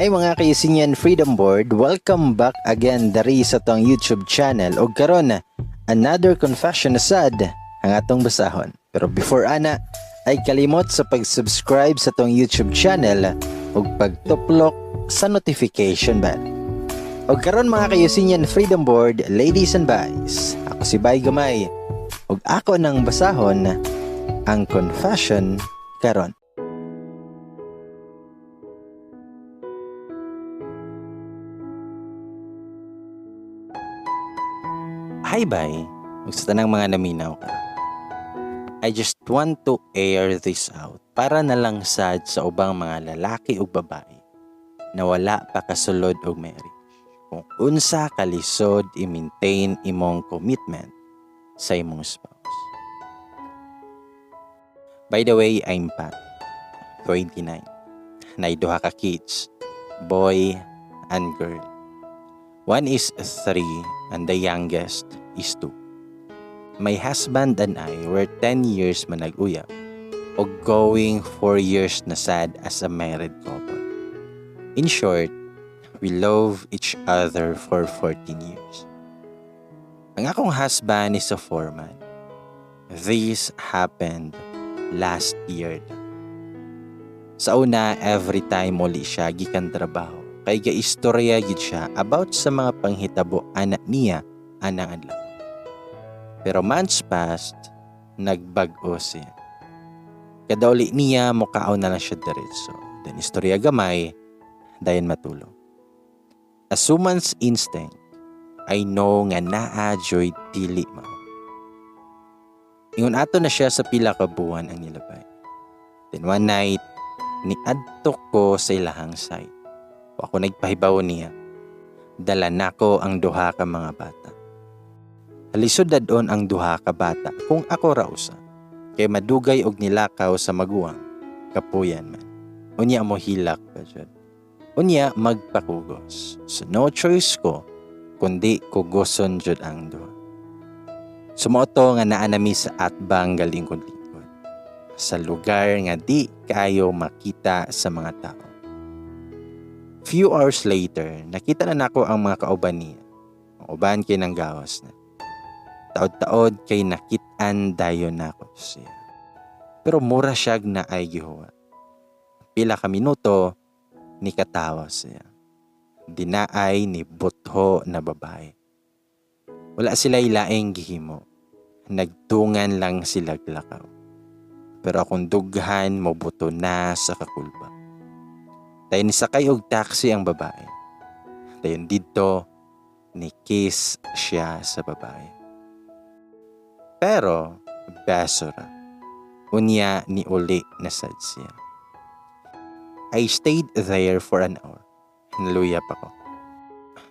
Hi mga ka-Eusinian Freedom Board, welcome back again dari sa tong YouTube channel. Og karon, another confession na sad ang atong basahon. Pero before ana, ay kalimot sa pag-subscribe sa tong YouTube channel ug pagtuplok sa notification bell. Og karon mga ka-Eusinian Freedom Board, ladies and boys, ako si Bay Gamay ug ako nang basahon ang confession karon. Hi bay, ug sa tanang mga naminaw ka. I just want to air this out para na lang sad sa ubang mga lalaki ug babae na wala pa kasulod og marriage. Kung unsa kalisod i-maintain imong commitment sa imong spouse. By the way, I'm Pat, 29. Nay duha ka kids, boy and girl. One is 3 and the youngest is 2. My husband and I were 10 years manag-uyab o going 4 years na sad as a married couple. In short, we love each other for 14 years. Ang akong husband is a foreman. This happened last year. Sa una, every time uli siya gikan trabaho, kay gaistorya gid siya about sa mga panghitabo ana niya anang adlaw. Pero months passed, nagbag-o siya. Kada uli niya, mukaon na lang siya diretso. Then istorya gamay, dayon matulog. As woman's instinct, I know nga naa joy dili mao. Ingon ato na siya sa pila ka buwan ang nilabay. Then one night, niadto ko sa ilahang site. O ako nagpahibaw niya. Dala nako ang duha ka mga bata. Lisod dadon ang duha ka bata kung ako ra usa. Kay madugay og nilakaw sa maguwang, kapuyan man. Unya mo hilak pa jud. Unya magpakugos. So no choice ko kundi kugoson jud ang duha. Sumuoto nga naa nami sa atbang galingkod-lingkod. Sa lugar nga di kaayo makita sa mga tao. Few hours later, nakita na nako ang mga kauban niya. Ang uban kay nanggawas na. Taod-taod kay nakit-an dayon nako siya. Pero mura siyag na ay gihuwa. Pila ka minuto, nikatawa siya. Dinaay ni butho na babae. Wala sila ilaing gihimo. Nagtungan lang sila glakaw. Pero akong dughan mobuto na sa kakulba. Dayon nisakay og taxi ang babae. Dayon didto ni kiss siya sa babae. Pero beso ra. Unya ni uli na sad siya. I stayed there for an hour. Naluya pa ko.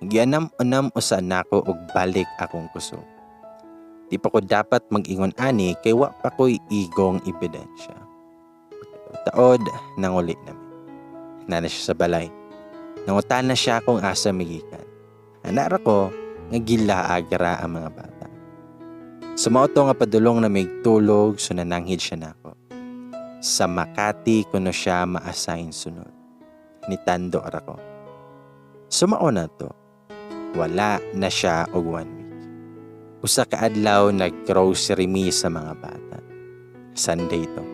Gianam-anam usa nako og balik akong kusog. Di pa ko dapat mag-ingon ani kay wa pa ko'y igong ebidensya. Taod nanguli nami. Nana siya sa balay. Nangutana siya kung asa migikan. Anara ko nga gilaag ra ang mga bata. Sumauto nga padulong na may tulog, so nananghid siya nako. Sa Makati kuno siya ma-assign sunod. Nitando ra ko. Sumao na to. Wala na siya og 1 week. Usa ka adlaw nag-grocery mi sa mga bata. Sunday to.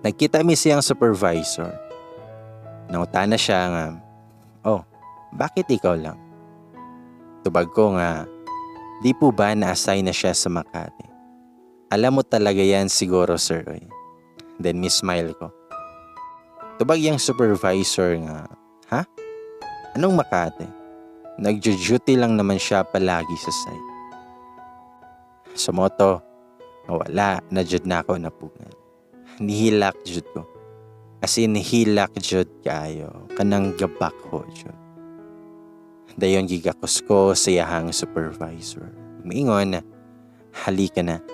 Nagkita mi siyang supervisor. Nangutana siya nga, oh, bakit ikaw lang? Tubag ko nga, di po ba na-assign na siya sa Makati? Alam mo talaga yan siguro, sir. Oy. Then mi smile ko. Tubag yung supervisor nga, ha? Anong Makati? Nagjo-duty lang naman siya palagi sa site. Sumoto, wala na jud na ako napugngan. Nihilak jud ko. As in, nihilak jud kaayo. Kanang gabakho jud. Dayon gigakos ko sa iyahang supervisor. Miingon, halika na.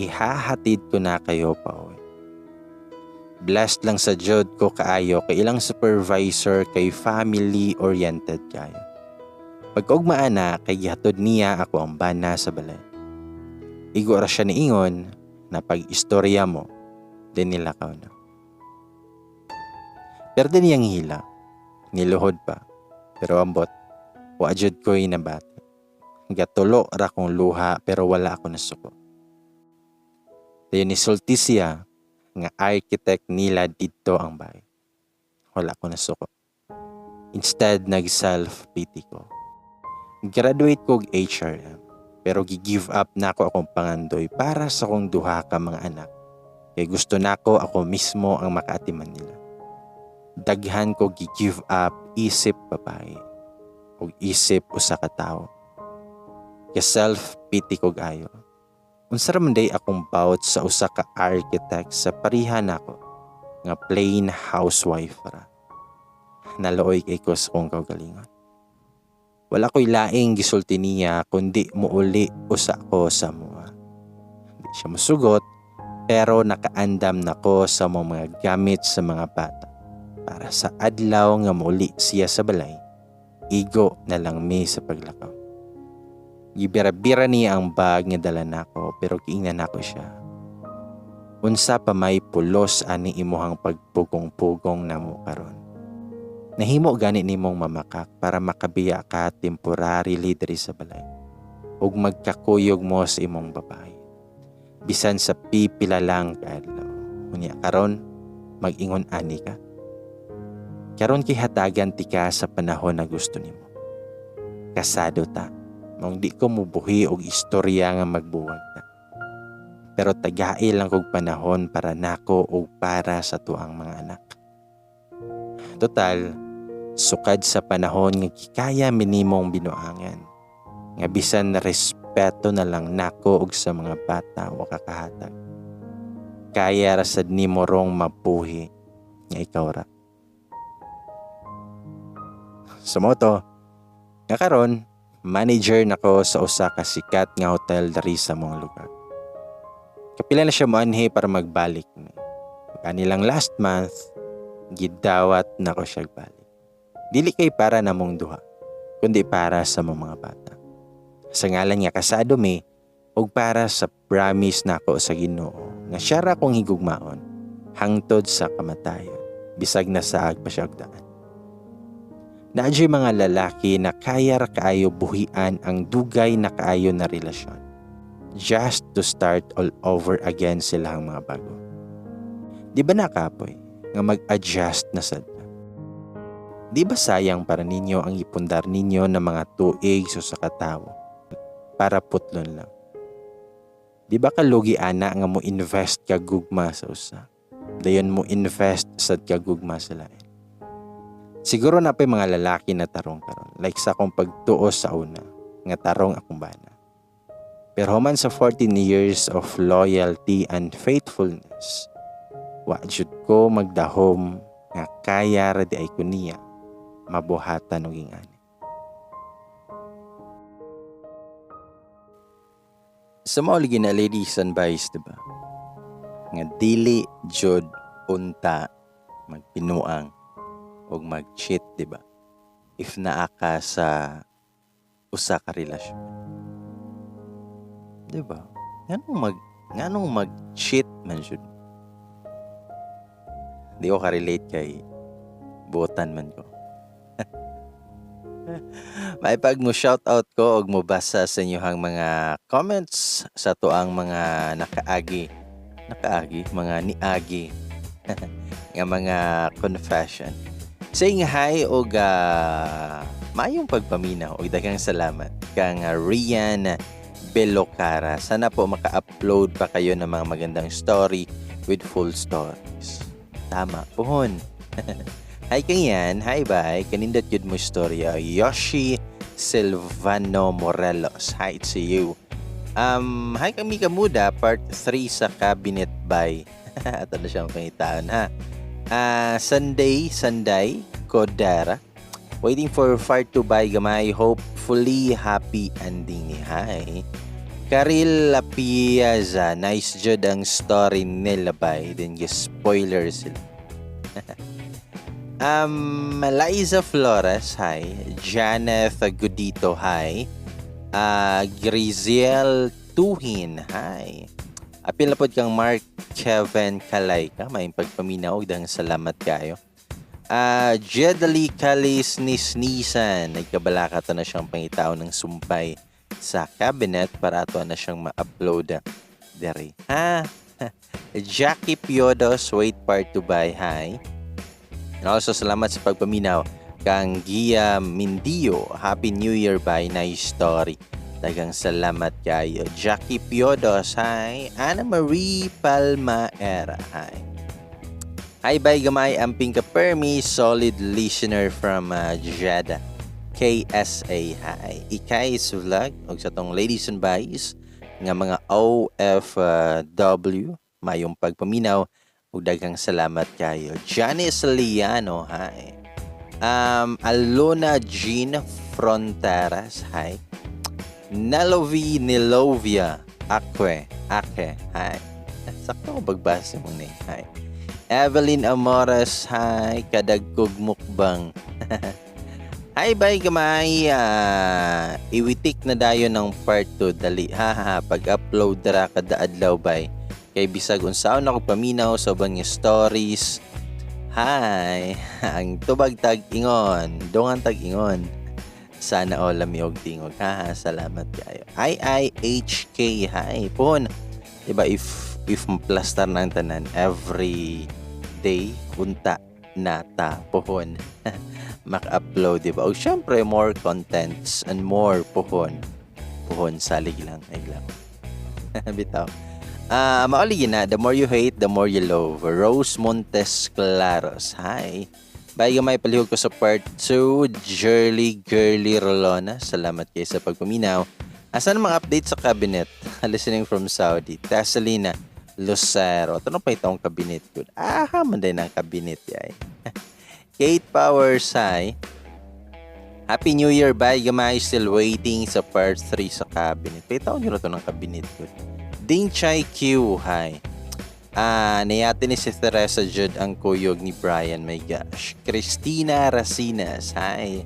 Ihahatid ko na kayo pauwi. Blessed lang sa jud ko kaayo kay ilang supervisor kay family oriented kayo. Pagkaugmaan na kay gihatod niya ako ang bana sa balay. Igo ra siya niingon na pag-istorya mo, din nilakaw na. Pero din niyang hila. Niluhod pa. Pero ambot, wa jud ko'y nabati. Gatulo ra kong luha pero wala ako nasuko. Dayon nisulti siya nga architect nila didto ang bahay. Wala ko nasuko. Instead, nag-self-pity ko. Graduate ko og HRM, pero gi-give up nako akong pangandoy para sa akong duha ka mga anak. Kay gusto nako ako mismo ang makaatiman nila. Daghan ko gi-give up isip babae ug isip usa ka tawo. Ka self-pity ko ayo. Unsa ra man day akong bout sa usa ka architect sa pareha nako nga plain housewife ra? Naluoy kay ko sa akong kaugalingon. Wala ko'y laing gisulti niya kundi muuli usa ko sa mua. Di siya musugot pero nakaandam na ko sa mga gamit sa mga bata para sa adlaw nga muuli siya sa balay, igo na lang mi sa paglakaw. Gibira-bira niya ang bag nga dala nako pero giingnan nako siya. Unsa pa may pulos ani imuhang pagpugong-pugong namo karon? Nahimo gani nimong mamakak para makabiya ka temporarily diri sa balay ug magkakuyog mo sa imong babae. Bisan sa pipila lang kaadlaw. Unya karon mag-ingon ani ka. Karon kay hatagan tika sa panahon na gusto nimo. Kasado ta. Mong di ko mubuhi og istorya nga magbuwag ta. Pero tagai lang kog panahon para nako og para sa tuang mga anak. Total, sukad sa panahon nga gikaya minimong binuangan. Nga bisan respeto na lang nako og sa mga bata wa kakahatag. Kaya ra sad nimo rong mabuhi nga ikaw ra. Sa moto, nga karon manager nako sa usa ka sikat nga hotel diri sa mong lugar. Kapila na siya moanhi para magbalik mi. Kanilang last month, gidawat nako siya balik. Dili kay para namong duha, kundi para sa mga bata. Sa ngalan nga kasado mi, ug para sa promise nako sa Ginoo nga siya ra akong higugmaon hangtod sa kamatayon, bisag nasaag pa siya og daan. Naadyoy mga lalaki na kaya ra kaayo buhian ang dugay na kaayo na relasyon just to start all over again silang mga bago. Di ba nakapoy nga mag-adjust na sad ka? Di ba sayang para ninyo ang ipundar ninyo ng mga tuig sa usa ka tawo para putlon lang? Di ba kalugi ana nga mo invest ka gugma sa usa? Dayon mo invest sad ka gugma sa lain. Siguro na pa'y mga lalaki na tarong karon, like sa akong pagtuo sa una, nga tarong akong bana. Pero human sa 14 years of loyalty and faithfulness, wa jud ko magdahom nga kaya ra di ay ko niya mabuhatan og ingani. Sa mao lagi na, ladies and boys, diba? Nga dili jud unta magpinuang og mag-cheat, diba? If naa ka sa usa ka relasyon. Diba? Nganong mag-cheat man jud? Di ko ka-relate kay buotan man ko. Maipag mo shoutout ko og mobasa sa inyohang mga comments sa tuang mga nakaagi, mga niagi nga mga confession. Saying hi og maayong pagpaminaw og daghang salamat kang Rian Belocara. Sana po maka-upload pa kayo ng mga magandang story with full stories. Tama, puhon. Hi kang yan, hi bye. Kanindot yun mo istorya. Yoshi Silvano Morelos. Hi to you. Hi kang Mika Muda, part 3 sa cabinet by. Ato na siyang pangitaan ha. Sunday, Sunday, Codera. Waiting for part 2 by Gamay. Hopefully, happy ending ni Hi. Karil Lapiaza, nice jud ang story nila bay. Then spoiler sila. Liza Flores, hi. Janeth Gudito, hi. Grizel Tuhin, hi. Apil na pod kang Mark Kevin Kalayka, may pagpaminaw, dahil salamat kayo. Jedali Kalis Nisnisan, nagkabalaka to na siyang pangitao ng sumpay sa cabinet para ato na siyang ma-upload diri. Ha? Jackie Piodos, wait part 2 by, hi. And also salamat sa pagpaminaw kang Gia Mindio. Happy New Year by, nice story. Daghang salamat kayo. Jackie Piodos, hi. Anna Marie Palmaera, hi. Hi, bye gamay, amping ka permi, solid listener from Jeddah. KSA, hi. Ikay's Vlog, og sa tong ladies and boys, nga mga OFW, mayong pagpaminaw, ug daghang salamat kayo. Janice Liano, hi. Alona Jean Fronteras, hi. Nelovi Nilovia Akwe, Ake, hi. Sakto ko pagbasa mong name, hi. Evelyn Amores, hi. Kadagkog mukbang. Hi, bye gamay. Iwitik na dayon ng part 2. Dali. Ha ha. Pag-upload dara kada adlaw bay. Kay bisag unsaon ako paminaw sa ubang nga stories. Hi. Ang tubag tag ingon. Dungan tag ingon. Sana all lami og tingog. Ha ha. Salamat kayo. IIHK. Hi. Pon. Diba if plastar na ang tanan every day unta na ta pohon maka-upload, di ba? O syempre more contents and more pohon. Pohon salig lang ay lang. Bitaw. Ah, mauli na, the more you hate, the more you love. Rose Montes Claros. Hi. Bye gamay, palihog ko sa part 2, Jerly Girly Rolona. Salamat kayo sa pagpaminaw. Asan ang mga update sa cabinet? Listening from Saudi. Tessalina Lucero. Ito na pa itong cabinet ko. Ah, man din ang cabinet yay. Kate Powers, hi. Happy New Year, bye gamay. Still waiting sa part 3 sa cabinet. Pitaw nyo na ito ng cabinet ko. Ding Chai Q, hi. Ah, niyati ni si Teresa Judd ang kuyog ni Brian, my gosh. Christina Racinas, hi.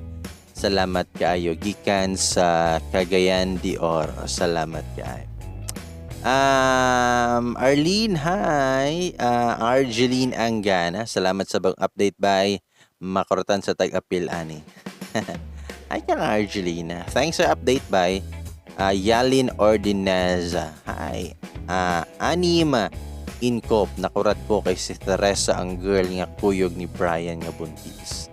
Salamat kaayo. Gikan sa Cagayan de Oro. Salamat kaayo. Arlene, hi. Argeline Angana, salamat sa bagong update by makurutan sa tag-apil ani. Hi kang Argelina. Thanks sa update by Yalin Ordineza. Hi. Anima Inkop, nakurat ko kay si Teresa ang girl nga kuyog ni Brian nga buntis.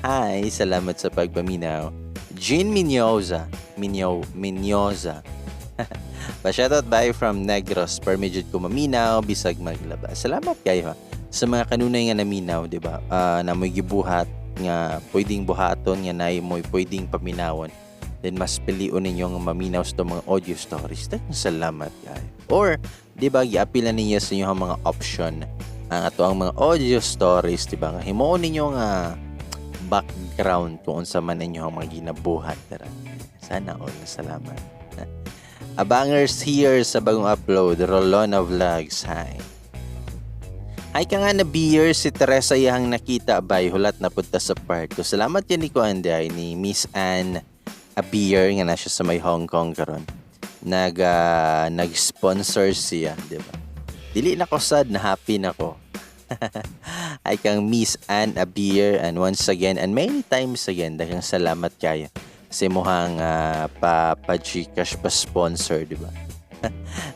Hi, salamat sa pagpaminaw. Jean Minyoza. Minyo, Minyoza. Pa-shoutout bye from Negros. Permi jud ko maminaw, bisag maglaba. Salamat kayo ha. Sa mga kanunay nga naminaw, di ba? Na mo'y gibuhat nga pwedeng buhaton nga nay mo'y pwedeng paminawon. Then mas pilion ninyo nga maminaw sa itong mga audio stories. Daghang salamat kayo. Or, di ba, giapila ninyo sa inyong mga option ang ato ang mga audio stories, di ba? Nga himuon ninyo nga background kung unsa man ninyo ang mga ginabuhat. Tara. Sana all. Salamat. Abangers here sa bagong upload, Rolona Vlogs. Hi. Hi ka nga na beer si Teresa iyang nakita bay hulat na punta sa part ko. Salamat yan ni Kuan ay ni Miss Ann a beer nga na siya sa may Hong Kong karon. Nag-sponsor siya, di ba? Dili na ko sad na happy na ko. Ay kang Miss Ann a beer and once again and many times again, daghang salamat kayo sa imuhang pa GCash pa sponsor, di ba?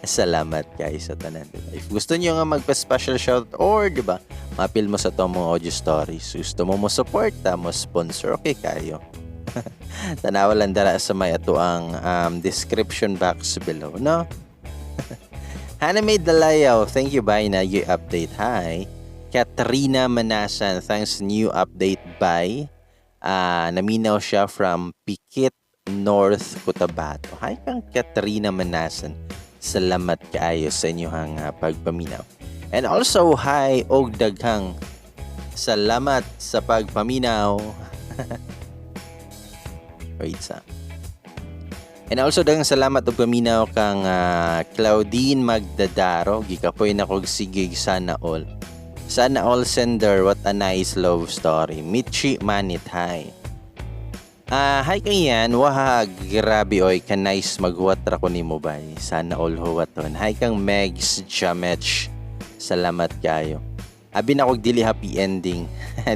Salamat kayo sa tanan, di ba? If gusto niyo nga magpa-special shout or, di ba, mapil mo sa to mga audio stories, gusto mo mo support, mo sponsor, okay kayo. Tanawa lang dara sa may ato ang description box below, no? Hana May Dalayaw, thank you bye na you update. Hi. Katrina Manasan, thanks new update by. Naminaw siya from Pikit, North Cotabato. Hi kang Katrina Manasan. Salamat kaayo sa inyong pagpaminaw. And also, hi og daghang salamat sa pagpaminaw. Wait sa. And also daghang salamat og paminaw kang Claudine Magdadaro. Gikapoy na kog sigig, sana all. Sana all sender, what a nice love story. Michi Manit, hi. Hi kang yan, wah, grabe oy, ka nice maghuwat ra ko nimo bay. Sana all huwaton. Hi kang Megs Jamech. Salamat kayo. Abi na kog dili happy ending.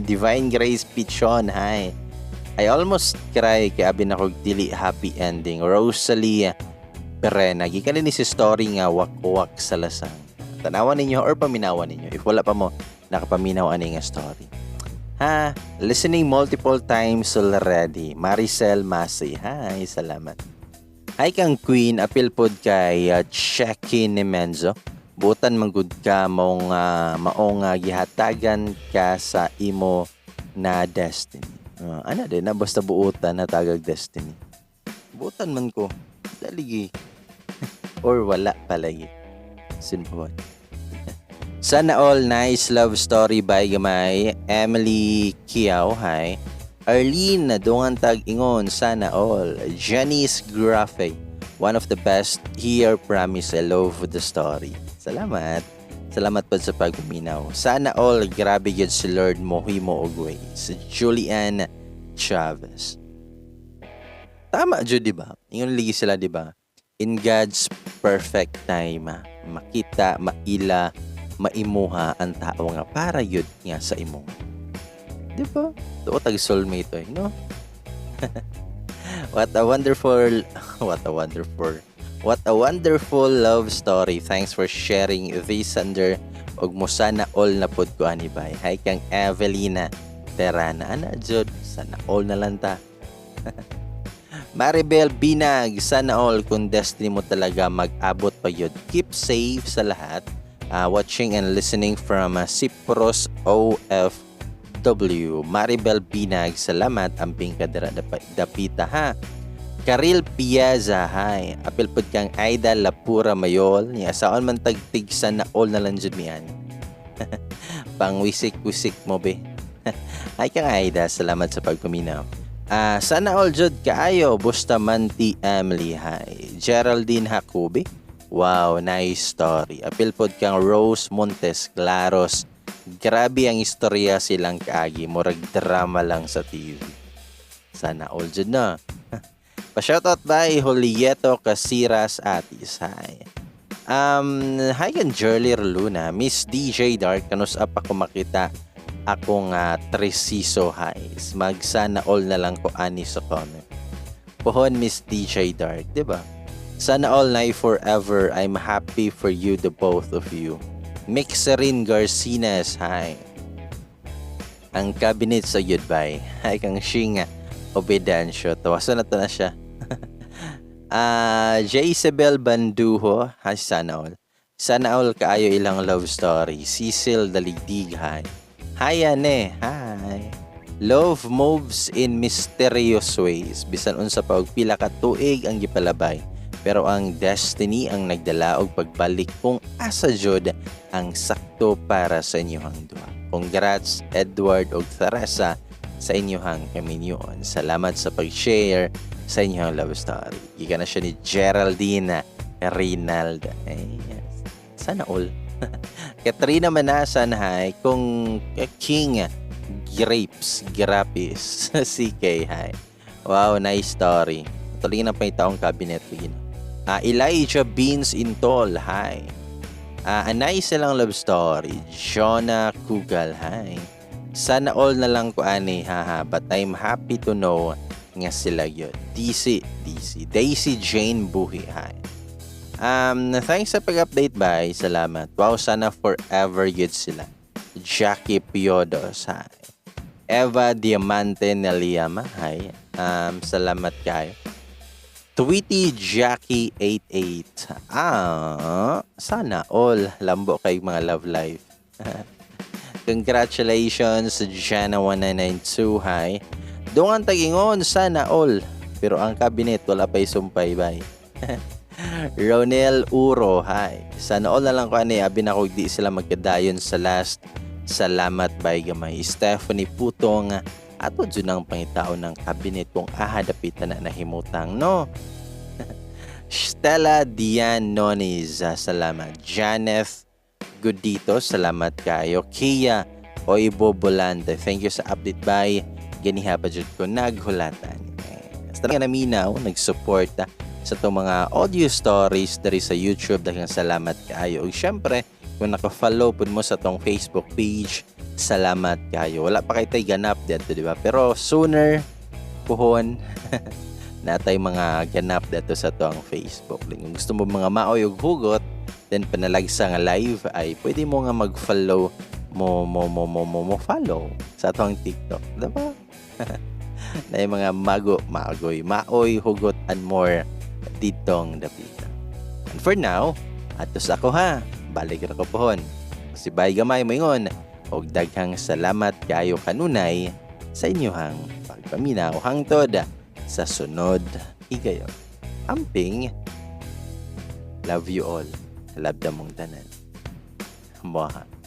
Divine Grace Pichon, hi. I almost cry kay abi na kog dili happy ending. Rosalie Perena, gikan ni si story nga wakwak sa lasang. Tanawan ninyo or paminawan ninyo if wala pa mo nakapaminaw ani nga story. Ha, listening multiple times already. Maricel Masi, hi, salamat. Hi kang Queen, apil pod kay Checky Nemenzo. Butan man gud ka mong maong gihatagan ka sa imo na destiny. Ana din na basta buutan na tagag destiny. Buutan man ko. Daligi. Or wala palagi. Simple. Sana all, nice love story by gamay. Emily Kiao, hi. Arlene, dungan tag ingon, sana all. Janice Grafe, one of the best here, promise, I love the story. Salamat. Salamat po sa pagpaminaw. Sana all, grabe yun si Lord mohimo og ways. Julian Chavez. Tama jud, di ba? Ingon ligi sila, di ba? In God's perfect time, makita, maila, maimuha ang tao nga para yun nga sa imo. Di ba? Tuo tag soulmate oy, no? What a wonderful, what a wonderful, what a wonderful love story. Thanks for sharing this under og mo sana all na pod ko ani bay. Hi kang Evelina Terana. Ana jud, sana all na lang ta. Maribel Binag, sana all kung destiny mo talaga mag-abot pa yun. Keep safe sa lahat. Watching and listening from Cyprus OFW. Maribel Binag, salamat. Amping kadara dapita ha. Karil Piazza, hi. Apil pod kang Aida Lapura Mayol. Niya, saan man tagtig sana all na lang jud mian. Pangwisik-wisik mo be. Hi kang Aida, salamat sa pagpaminaw. Sana all jud kaayo Bustamante Emily, hi. Geraldine Hakubi. Wow, nice story. Apil pod kang Rose Montes Claros. Grabe ang istorya silang kaagi, murag drama lang sa TV. Sana all jud na. Pa-shoutout by Julieto Casiras Atis. Hi. Hi kan Jerly Luna, Miss DJ Dark, kanus up ako makita akong Tresiso highs. Magsana all na lang ko ani sa comment. Pohon Miss DJ Dark, di ba? Sana all na forever. I'm happy for you, the both of you. Mixerin Garcines, hi. Ang cabinet sa goodbye. Hi kang Shinga Obedancio. Tawasan na to na siya. Jezebel Banduho, hi, sana all. Sana all kaayo ilang love story. Cecil Daligdig, hi. Hi, ane, hi. Love moves in mysterious ways. Bisan unsa pa og pila ka tuig ang gipalabay. Pero ang destiny ang nagdala og pagbalik kung asa jud ang sakto para sa inyong duha. Congrats Edward og Teresa sa inyong kaminyoon. Salamat sa pag-share sa inyong love story. Gikan na siya ni Geraldine Rinalda. Ay, sana all. Katrina Manasan, hi. Kung King Grapes, Grapis, CK, hi. Wow, nice story. Tuloy na pa yung taong cabinet. Elijah Beans Intol, hi. A nice silang love story. Jonah Kugal, hi. Sana all na lang ko ani, haha. But I'm happy to know nga sila yun. DC, DC. Daisy Jane Buhi, hi. Thanks sa pag-update, bye. Salamat. Wow, sana forever yun sila. Jackie Piodos, hi. Eva Diamante Neliama, hi. Salamat kayo. Tweety Jackie 88. Ah, sana all lambo kay mga love life. Congratulations Jana 1992, hi. Dungan tagingon, sana all. Pero ang cabinet wala pa isumpay, bye. Ronel Uro, hi. Sana all na lang ko ani, abi na ko di sila magkadayon sa last. Salamat bay gamay. Stephanie Putong, ato dyan ang pangitao ng cabinet kung aha dapitan na nahimutang, no? Stella Dian Noniz, salamat. Janeth Gudito, salamat kayo. Kia Oibo Bolante, thank you sa update by ganiha pa jud ko naghulatan. Basta nga naminaw, nag-support sa itong mga audio stories diri sa YouTube. Daghang salamat kaayo. Ug syempre, Kung naka-follow pud mo sa atong Facebook page, salamat kayo. Wala pa kay tay ganap dito, di ba? Pero sooner puhon natay mga ganap dito sa atong Facebook. Kung gusto mo mga maoy ug hugot, then panalagsa nga live ay pwede mo nga mag-follow mo mo mo mo mo, mo follow sa atong TikTok, di ba? Na yung mga mago, magoy, maoy, hugot, and more ditong dapita. And for now, ato sa ako ha, balik ra ko pohon. Si Bay Gamay moingon, og daghang salamat kayo kanunay sa inyuhang pagpaminaw hangtod sa sunod higayon. Amping, love you all. Love mong tanan. Muha.